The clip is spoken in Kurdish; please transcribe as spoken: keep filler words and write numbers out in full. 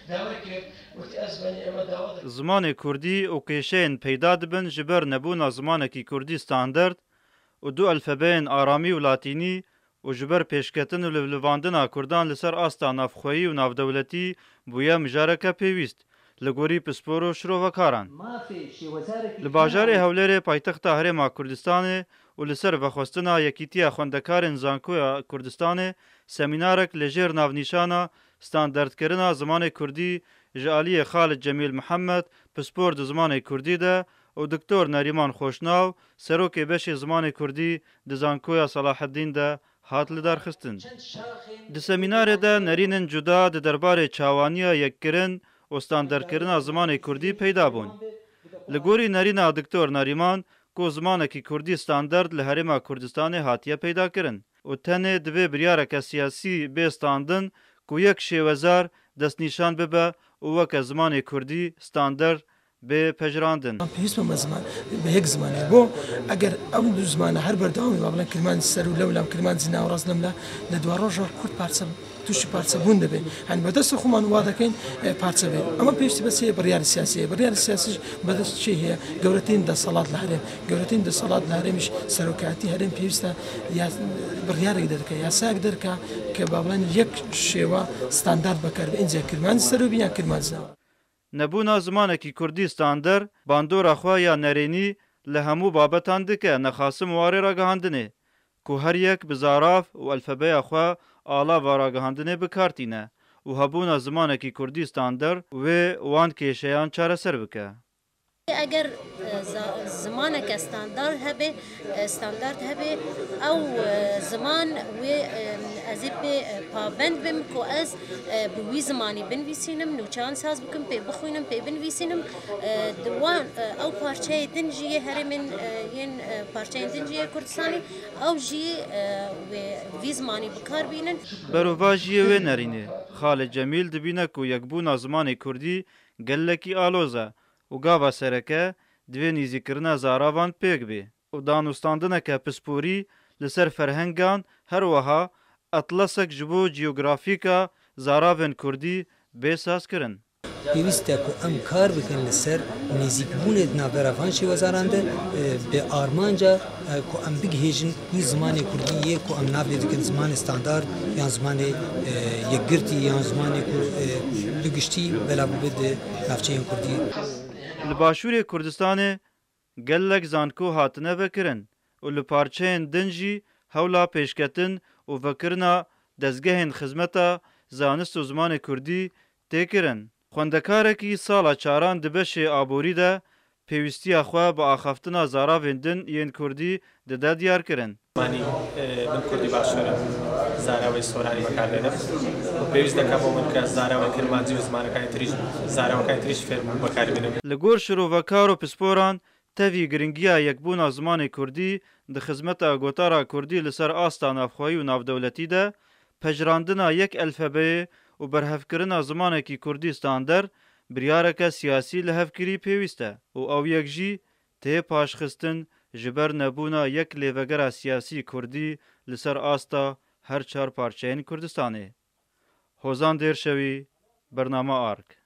Dawa kir, gotiye, ez benî ema dawa dikim. Zimanê kurdî û kêşeyên peyda dibin ji ber nebûna zimanekî kurdî standard û du elfebeyên aramî û latînî û ji ber pêşketin û livlivandina kurdan li ser asta navxweyî û navdewletî bûye mijareke pêwîst, li gorî pispor û şirovekaran. Li bajarê Hewlêrê paytexta Herêma Kurdistanê û li ser vexwestina Yekîtiya Xwendekarên Zankoya Kurdistanê semînarek li jêr navnîşana Standardkirina zimanê kurdî ji aliyê Xalid Cemîl Mihemed, pispor di zimanê kurdî de, û Doktor Nerîman Xoşnaw, serokê beşê zimanê kurdî di Zankoya Selaheddîn de hat lidarxistin. Di semînarê de nerînên cuda di derbarê çawaniya yekkirin û standardkirina zimanê kurdî peyda bûn. Li gorî nerîna Doktor Nerîman, ku zimanekî kurdî standard li Herêma Kurdistanê hatiye peydakirin û tenê divê biryareke siyasî bê standin ku yek şêwezar destnîşan bibe û weke zimanê kurdî standard bê pejirandin. Pêwîst be me ziman, bi yek zimanê bo. Eger em du zimana her berdewamî ba, bila kirmanc ser û lewlam kirmanc zî naweraz lemla, li dua roja kurd parçe, tûşî parçebûn dibe. Yanî bi destê xwe man wa dekin, e, parçe be. Ama pêwîstî bes heye biryarê siyasî heye. Biryarê siyasî jî bi dest çi heye? Gewretîn desthilat li herêm. Gewretîn desthilat li herêm jî serokatî herêm pêwîst e ya biryarek derke, yasayek derke ke ba, bila yek şêwa standard bekar be. Înca kirmanc ser û bî yan kirmanc nawe. Nebûna zimanekî kurdî standard bandora xwe ya nerênî li hemû babetan dike nexasim warê ragihandinê, ku her yek bi zarav û elfebeya xwe alava ragihandinê bi kar tîne û hebûna zimanekî kurdî standard wê wan kêşeyan çareser bike. Eger, e, za-, zimaneke standard hebe, e, standard hebe, ew, e, ziman wê, e, ez ê pê, e, pabend bim ku ez, e, bi wî zimanî binivîsînim, nûçeyan saz bikim, pê bixwînim, pê binivîsînim. E, di wan, e, ew parçeyê din jî yê herêmên, e, yên, e, parçeyên din jî yê Kurdistanê, ew jî, e, wê vî zimanî bi kar bînin. Berovajiyê wê nerînê, Xalid Cemîl dibîne ku yekbûna zimanê kurdî gelekî aloz e û gava sereke divê nîzîkirina zaravan pêk bê û danûstandineke pisporî li ser ferhengan, her wiha atlasek ji bo cîyografîka zaravên kurdî bê sazkirin. Pêwîst e ku em kar bikin li ser nêzîkbûnê di navbera van şêwezaran de, e, bi armanca, e, ku em bigihêjin wî zimanê kurdî yê ku em nav lê dikin zimanê standard yan zimanê, e, yekgirtî yan zimanê ku, e, bi giştî belav bibe di navçeyên kurdî. Li Başûrê Kurdistanê gelek zanko hatine vekirin û li parçeyên din jî hewla pêşketin û vekirina dezgehên xizmeta zanist û zimanê kurdî tê kirin. Xwendekarekî sala çaran di beşê aborî de pêwîstiya xwe bi axaftina zaravên din yên kurdî dide diyarkirin. Zimanî, e, bin kurdî başûr in, zaravê soranî bekardenim. Û pêwîst deke bo min ke zaravê kirmancî û zimanekayên tirî jî, zaravekayên tirî jî fêr bûm bekarî bînim. Li gor şirovekar û pisporan, tevî giringiya yekbûna zimanê kurdî di xizmeta gotara kurdî li ser asta navxweyî û navdewletî de, pejirandina yek elfebeyê û berhevkirina zimanekî kurdî standard biryareke siyasî lihevkirî pêwîst e û ew yek jî tê paşxistin ji ber nebûna yek lêvegera siyasî kurdî li ser asta her çar parçeyên Kurdistanê. Hozan Dêrşewî, Bername Ark.